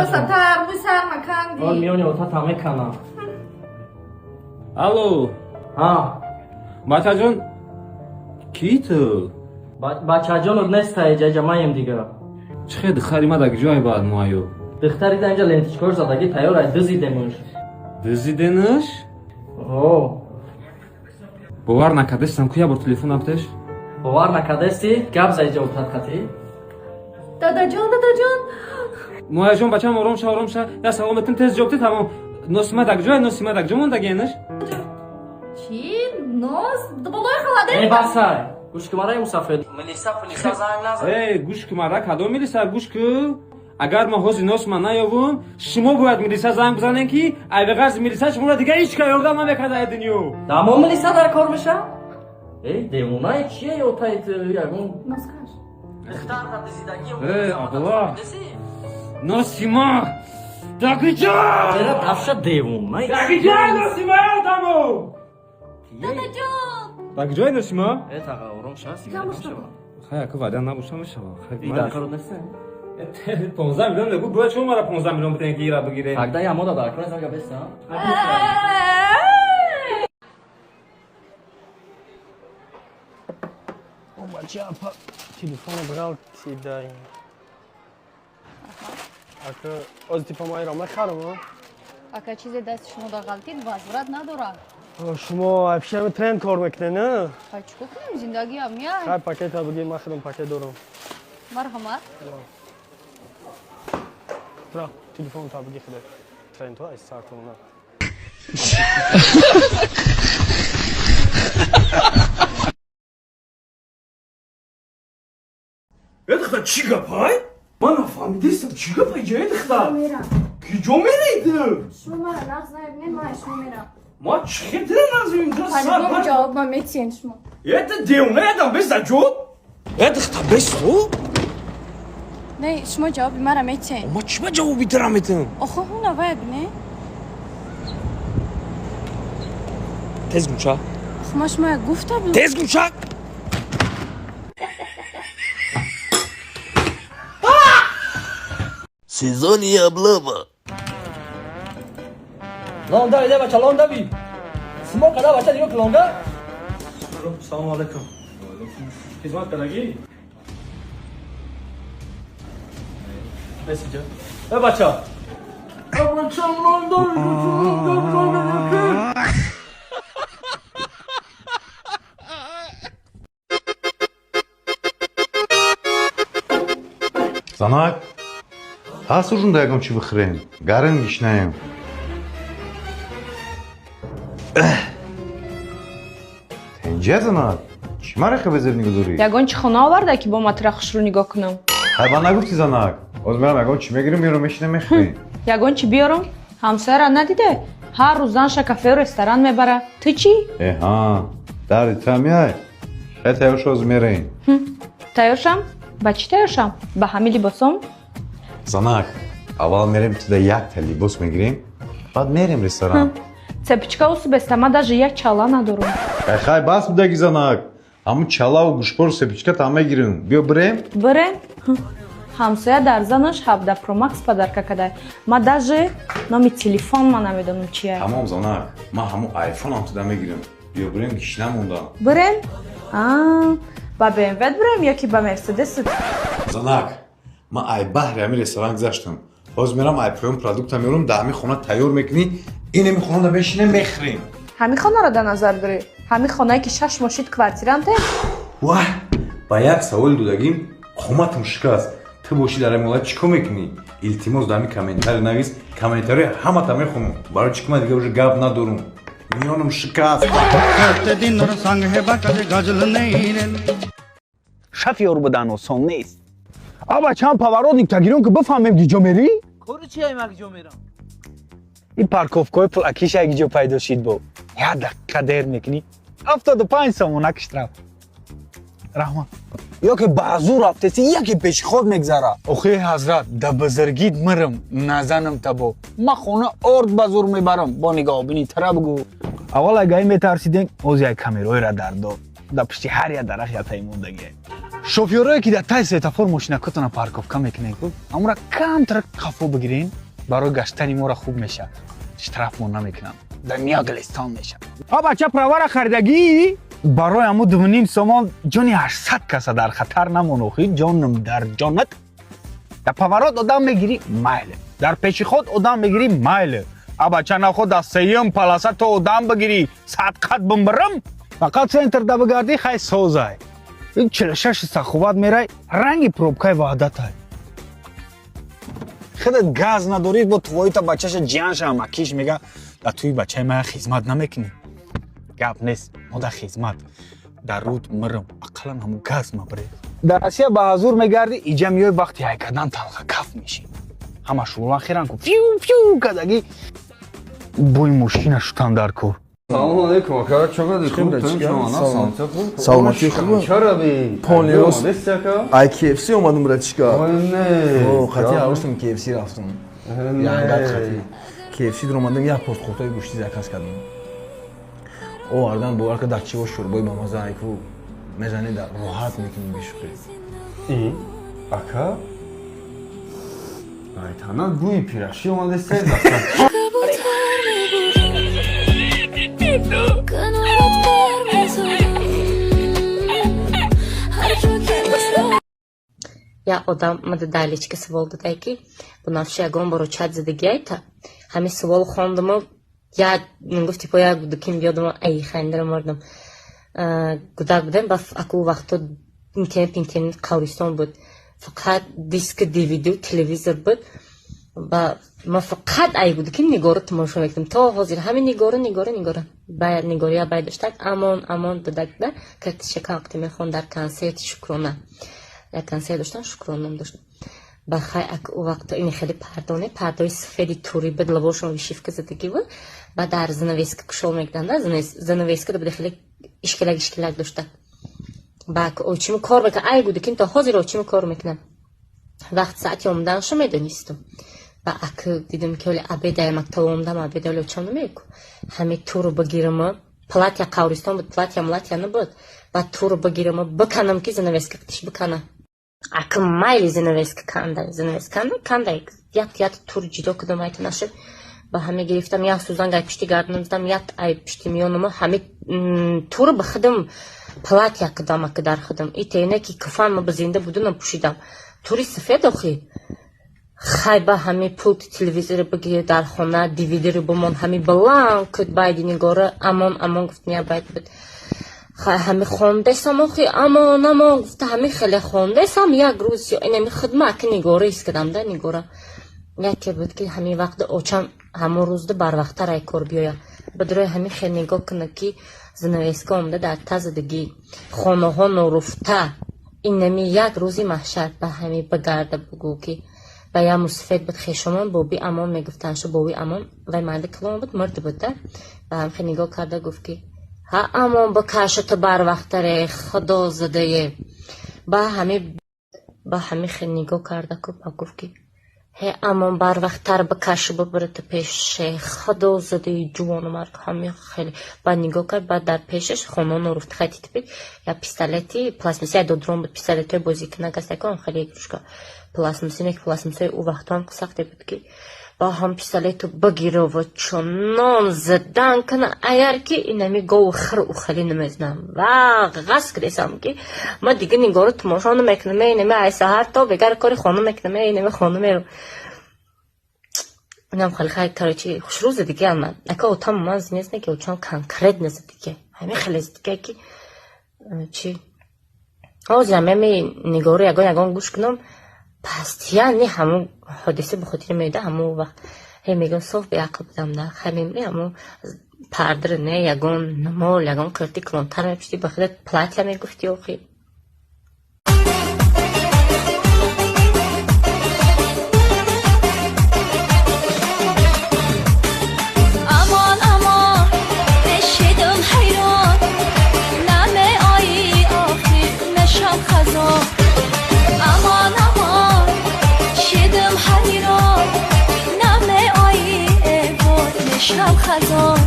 Сатар, мӯй сар маканди. Ол миёни отата меканам. Алло. Ҳа. Бачаҷон, кӣ ту? Бачаҷонот неста иҷа, маем дига. Чӣ хел духтари ма дар ҷое баъд муайё? Духтари да инҷа ленточкор задагӣ тайёр ай, дузидемуш. Дузиденаш? О. Бовар накардастам ку, як бор телефон аптеш. Бовар накардасти? Гап за иҷа отат қатӣ. Дадаҷон, дадаҷон. Муайяҷон, бачам, ором ша, ором ша. Я салом метим, тез ҷавоб ти, тамом. Носима дар ҷое, носима дар ҷо мондагиенаш? Чӣ? Нос? Болои холодильник. Эй, басай. Гӯш ки мара, мусафир. Милиса пулиса занг назан. Эй, гӯш ки мара, кадом милиса, гӯш ку. Агар ма ҳозир носма наёвум, шумо бояд милиса занг бизанем, ки айбеғарзи милиса шуморо дига ҳеҷ ка ёрдам намекард ай дунё. Дамо милиса дар кор меша? Эй, девонае чие ётай ту ягон? Носкаш. Духтар да дизидагӣ. Эй, абла. Носима! Дар куҷо? Ера дафша девона. Дар куҷо носима дамо? Дадаҷон. Дар куҷои носима? Э, таға, ором ша, сигарет мешава. Хай, ака ваъда набоша, мешава. И дар корот нест? 15 миллион нагу, бояд шумо мара 15 миллион битен, ки ира бигирем. Тогда я мода дар кор занга беста. Бача, апа, телефоно брал ти дай. Ака, оз типа майро мехарам, Ака, чизе дасти шумо да ғалтид, возврат надорад. а? Шумо вообще тренд кор мекунед, не? Хай, чико кунем, зиндагиам я. Хай, пакета бигир, ман худам пакет дорам. Марҳамат. Тра, телефон та бигир худат. Тренд то аз сартона. Э, духтар, чӣ гапай? Ман нафаҳмидистам, чӣ гапай ҷае, духтар? Мерам. Куҷо мерӣ ту? Шумо мара нағз наебинед, ман шумо мерам. Ма чӣ хел тира нағз ту сар По-любому ҷавоб ма метиҳен шумо. Э, ту девона ядам, бес дар ҷо. Э, духтар, бес ту? Не, шумо ҷавоби мара метиҳен. Ма чӣ ма ҷавоби тира метиҳам? Охо, ҳуна вая бине. Тез гӯша. Охо, ма шумо як гуфта будам. Тез гӯша. Сезони облава. Лонда иде, бача, лонда би. Смо када, бача, нигоҳ лонда. Салому алайкум. Хизмат кардагӣ? Бесиҷа. Э, бача. Э, бача, лонда. Занак, ҳаст ужунда ягон чӣ бихӯрем? Гарем, гишнаем. Тенҷа, занак, чӣ мара хебезеб нигоҳ дорӣ? Ягон чӣ хона оварда, ки бо матра хушрӯ нигоҳ кунам? Ҳай, ба нагуфтӣ, занак. Оз мерам, ягон чӣ мегирем, меёрам, мешинем, мехӯрем. Ягон чӣ биёрам? Ҳамсояра надиде, ҳар рӯз занша кафею ресторан мебара. Ту чӣ? Э, ҳа, дарди ту меай. Хай, тайёр шо, оз мерем. Тайёр шам? Ба чӣ тайёр шам? Ба ҳами либосом? Занак, аввал мерем, туда якта либос мегирем, баъд мерем ресторан. Цепочкау субестама, даже як чала надорам. Хай, хай, бас будаги, занак. Ҳамун чалаву гӯшпору цепочка та мегирем. Биё бирем. Бирем? Ҳамсоя дар занаш 17 промакс подарка кадай. Ма даже номи телефон ма намедонам чия. Тамом, занак, ман ҳамун айфонам туда мегирем. Биё бирем, гишна мондам. Бирем? А, ба БМВ бирем ё ки ба Мерседесит? Занак, ман ай баҳри ҳамин ресторан гузаштам. Ҳозир мерам, ай поён продукта меорам, дар ҳамин хона тайёр мекунӣ, ин ҳамин хонада мешинем, мехӯрем. Ҳамин хонаро дар назар дорӣ? Ҳамин хонае, ки шаш моҳ шид квартирантем? Ваҳ, ба як саволи додагим қоматам шикаст. Ту бошӣ, дар ҳамин ҳолат чӣ кор мекунӣ? Илтимос, дар ҳамин комментарий навис, комментарии ҳамата мехонам. Барои чӣ ки ман дига уже гап надорам, миёнам шикаст. Шофёр будан осон нест. Аба, чанд поворотник тагирон, ки бифаҳмем, ки ҷо мерӣ. Кору чи ай, ма ҷо мерам? Ин парковкаҳои пулакиша як ҷо пайдо шид, бо як дақиқа дер мекунӣ, 75 сомона штраф. Раҳмат. Ё ки ба зур рафтеси, яке пешход мегзара. Охи ҳазрат, да бузургит мирм, назанам табо. Ма хона орд ба зур мебарам, бо нигоҳбини тара бугӯ. Аввал агай метарсидем, оз як камерои радар дор, да пишти ҳар як дарахт ятаи мондагие. Шофёрое ки дар таи светофор мошинакотона парковка мекунед, амура камтар қафо бигирен, барои гаштани мора хуб мешавад. Штрафмон намекунам. Дар миёглистон мешавад. А бача правара харидагӣ? Барои ҳаму 2,5 сомон ҷони 800 каса дар хатар намон охи, ҷонам дар ҷонат. Дар поворот одам мегирӣ, майле. Дар пешиход одам мегирӣ, майле. А бача наход дар сеюм полоса то одам бигирӣ, садқат бимбирам. Фақат центр да бигардӣ, хай созай. Ин 46 саховат мерай, ранги пробкаи ваҳдатай. Худат газ надорӣ, бо твоита бачаша ҷиянша амакиш мега, дар туи бачаи мая хизмат намекунӣ. Гап нест, мо дар хизмат. Дар руд мирам, ақаллан ҳамун газ мабиред. Дар Россия ба ҳазур мегардӣ, иҷа миёй вақти ҳайкадан талха каф мешӣ. Ҳама шӯрван херан ку фиу фиу кадаги бӯи мошина шутан дар кор. Салом алейкум, ака, чо кардӣ? Хуб, ту Саломатӣ хуб. Чаро би? Полный. Нест, ака? Ай KFC омадум, братишка. Не. О, хати арӯсам KFC рафтум. Янгат хати. KFC дуромадам, як порт хуртои гӯштӣ заказ кардам. Овардан, бовар ка, дар чиво шӯрбои бамаза айку мезанӣ, дар роҳат мекунӣ бешӯхӣ. И, ака? Ай, тана бӯи пирашӣ омадест. Як одам мада далечка савол дадай, ки Бунафша ягон боро чат задагиайта. Ҳамин савол хондаму як гуфти по як гудаким биёдам, ай хандара мурдам. Гудак будем, ба аку вақто интернет қавристон буд, фақат диски двд, телевизор буд. Ба ма фақат ай гудаким Нигоро тамошо мекардам. То ҳозир ҳамин Нигоро, Нигоро, Нигоро, бай Нигория бай доштак. Амон, амон дадакда картишака вақте мехон дар консерти Шукрона, як консерт доштан, Шукрона ном дошт. Ба хай ак ӯ вақто ини хеле пардоне пардои сафеди турӣ буд, лабошон вышивка задагӣ буд. Ба дар занавеска кушол мекарданда, занавеска буд, хеле ишкилак ишкилак дошта. Ба ак очиму кор мекард, ай гудаким то ҳозир очиму кор мекунам. Вақт саати омаданашо медонистум. Ба ак дидам, ки оли обедай мактаб омадам, обеда оли очам намеку, ҳами туру бигираму, платья қавристон буд, платья млатья набуд, ба туру бигираму биканам, ки занавеска тиш бикана. Ак майли занавеска канда, занавеска канда, канда, як як тур ҷидо кудам, айта нашуд. Ба ҳаме гирифтам, як сӯзанг ай пишти гарданам задам, як ай пишти миёнаму, ҳами туру ба худам платья кудам. Ака дар худам итене ки кафан ма ба зинда будунам пӯшидам, тури сафед охи. Хай, ба ҳами пулти телевизори бигир, дар хона дивидиро бимон, ҳами баланд куд байди Нигора, амон, амон гуфтния байд буд. Хай, ҳами хондесам охи, амон, амон гуфта, ҳами хеле хондесам. Як рӯз инами хидма аки Нигора ҳис кардам да. Нигора яке буд, ки ҳамин вақт очам ҳамон рӯзда барвақттар ай кор биёя, бадрӯи ҳамин хел нигоҳ куна, ки занавеска омада дар тазадагӣ, хонаҳо норуфта, инами як рӯзи маҳшар. Ба ҳами багарда бугӯ, ки ба як мусафед буд, хешомон Боби Амон мегуфтанд шу. Боби Амон вай марди калон буд, мурда буд да. Ба ҳам хел нигоҳ карда гуфт, ки ҳа, амон, бикаша ту барвақтаре, худо задае. Ба ҳами хел нигоҳ карда ку, ба гуфт, ки ҳе, амон, барвақттар бикашу бибира ту пеше, худо задаи ҷувонумарг. Ҳами хеле баъд нигоҳ кард, баъд дар пешаш хона норуфта, хай титипи як пистолети пластмасси як додрон буд, пистолетҳои бозикунак астаку, хеле игрушка пластмасси, не ки пластмассиҳои ӯ вақтҳоам сахте буд, ки ба ҳам пистолету бигирова чунон задан кана, аяр ки инами гову хир ухали намезнам ва ғас кардесам, ки ма дига Нигоро тамошо намекунам, инами ай саҳар то бегар кори хона мекунам, инами хона мерам. Инам хеле хай, короче, хушрӯ задиги ман ака отам ман зинест, не ки очам конкретно задиги, ҳами хеле задиги, ки чи ҳозир ҳами Нигоро ягон ягон гӯш кунам, постоянно ҳамун ҳодиса ба хотири меояда. Ҳамун вақт ҳе мегӯям, соф беақл будам да. Хай, мемри, ҳамун пардра не, ягон мол, ягон кирти калонтар мепӯшти, ба худат платья мегуфти охи. Амон, амон, мешидам ҳайрон, намеоӣ охир, мешам хазон. Амон, амон, шидам ҳайрон, намеоӣ, вой, мешам хазон.